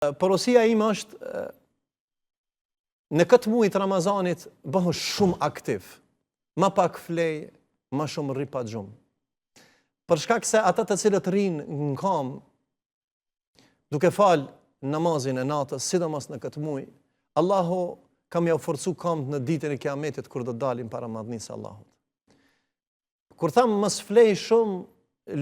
Porosia ime është në këtë muaj të Ramazanit bëhu shumë aktiv. Ma pak flej, ma shumë rri pa gjumë. Për shkak se ata të cilët rrinë në kamë, duke fal namazin e natës, sidomos në këtë muaj, Allahu ka me jau forcu kamët në ditën e kiametit kur do dalin para madhnisë së Allahut. Kur tham mos flej shumë,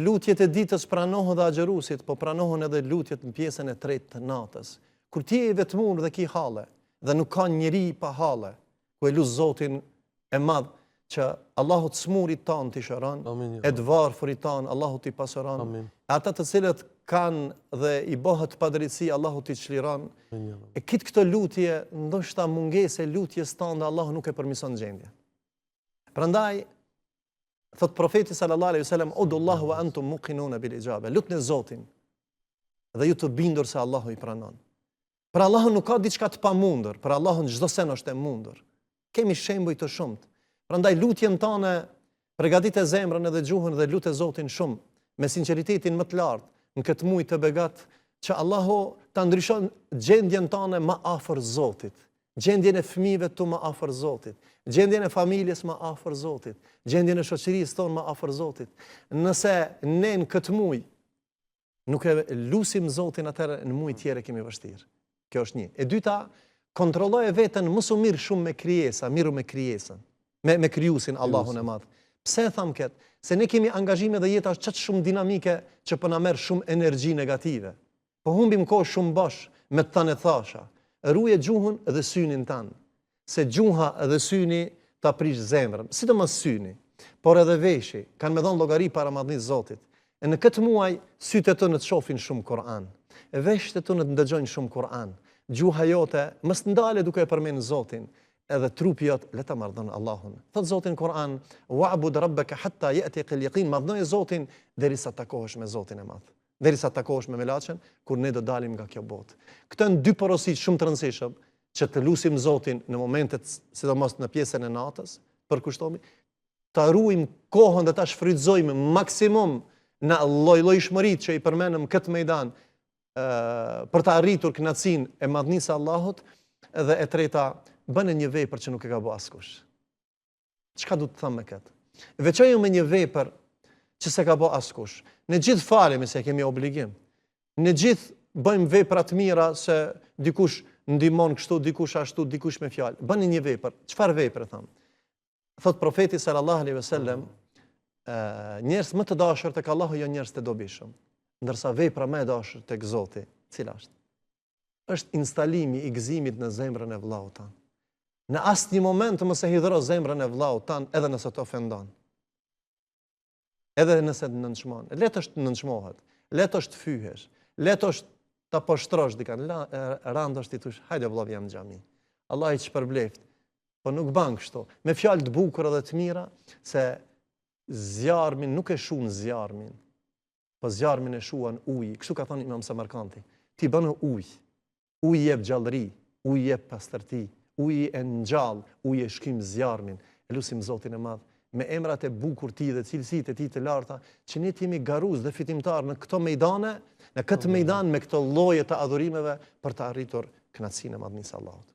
lutjet e ditës pranohen dhe agjëruesit, po pranohen edhe lutjet në pjesën e tretë të natës. Kur ti je i vetmur dhe ki halle, dhe nuk ka njeri pa halle, ku e lus Zotin e madh që Allahu të smurit tanë t'i shëron, e të varfërit tanë Allahu t'i pasuron, e ata të cilët kanë dhe i bëhet padrejtësi Allahu t'i çliron. E kitë këto lutje, ndoshta mungesë e lutjes tande Allahu nuk e përmison gjendjen. Prandaj thot profeti sallallahu alaihi wasallam udullah wa antum muqinuna bil ijaba. Lutne Zotin dhe ju të bindur se Allahu i pranon. Për Allahun nuk ka diçka të pamundur, për Allahun çdo sen është e mundur. Kemi shembuj të shumtë. Prandaj lutjen tane pregatite zemrën edhe gjuhën dhe lute Zotin shumë me sinqeritetin më të lartë në këtë muaj të begat që Allahu ta ndryshon gjendjen tane më afër Zotit. Gjendjen e fëmijëve tu më afër Zotit, gjendjen e familjes më afër Zotit, gjendjen e shoqërisë tonë më afër Zotit. Nëse ne në këtë muaj nuk e lusim Zotin atëherë në muaj tjerë e kemi vështirë. Kjo është një. E dyta, kontrolloje veten mos u mirr shumë me krijesa, mirru me krijesën, me me krijuesin Allahun e Madh. Pse e tham këtë? Se ne kemi angazhime dhe jeta është qaq shumë dinamike që po na merr shumë energji negative. Po humbim kohë shumë bosh me të thënë e thasha. Ruje gjuhën dhe synin tand. Se gjuha dhe syni ta prish zemrën, sidomos syni, por edhe veshi, kanë me dhënë llogari para madhnisë Zotit. E në këtë muaj sytë e tu le të shofin shumë Kur'an. E veshët e tu le të ndëgjojnë shumë Kur'an. Gjuha jote mos ndale duke e përmend Zotin, edhe trupi jot le ta madhnon Allahun. Thot Zoti në Kur'an, "Wa'bud rabbaka hatta ya'tika al-yaqin", madhnoje Zotin derisa takohesh me Zotin e Madh. derisa takohesh me melaqen, kur ne do dalim nga kjo botë. Këto janë dy porosi shumë të rëndësishëm që të lusim Zotin në momentet, sidomos në pjesën e natës, përkushtohemi, ta ruajmë kohën dhe ta shfrytëzojmë maksimum në lloj-llojshmëritë që i përmendëm këtë mejdan për të arritur kënaqësinë e madhnisë së Allahut dhe e treta bëne një vepër që nuk e ka bë askush. Çka du të them me këtë? Veçoju me një vepër që s'e ka bo askush. Ne gjithë falemi se e kemi obligim. Ne gjithë bëjmë vepra të mira se dikush ndihmon kështu, dikush ashtu, dikush me fjalë. Bëni një vepër. Çfarë vepre tham? Thot profeti sallallahu alaihi wasallam, njerëz më të dashur tek Allahu janë njerëz të dobishëm, ndërsa vepra më e dashur tek Zoti, cila është? Është instalimi i gëzimit në zemrën e vëllaut tand. Në asnjë moment mos e hidhro zemrën e vëllaut tand edhe nëse të ofendon. Edhe nëse të nënçmon. Lehtë është të nënçmohet. Lehtë është të fyhesh. Lehtë është ta poshtrosh dikan. Randë është t'i thush, hajde vëlla vjen në xhami. Allahu të shpërbleft. Po nuk ban kështu. Me fjalë të bukura dhe të mira se zjarmin nuk e shun zjarmin. Po zjarmin e shuan uji. Kështu ka thënë Imam Samarkanti. Ti bënu ujë. Uji jep gjallëri, uji jep pastërti, uji e ngjall, uji e shkym zjarmin. E lusim Zotin e Madh me emrat e bukur tij dhe cilësitë e tij të larta, që ne të jemi garues dhe fitimtarë në këto mejdane, në këtë mejdan me këto lloje të adhurimeve për të arritur kënaqësinë e madhnisë së Allahut.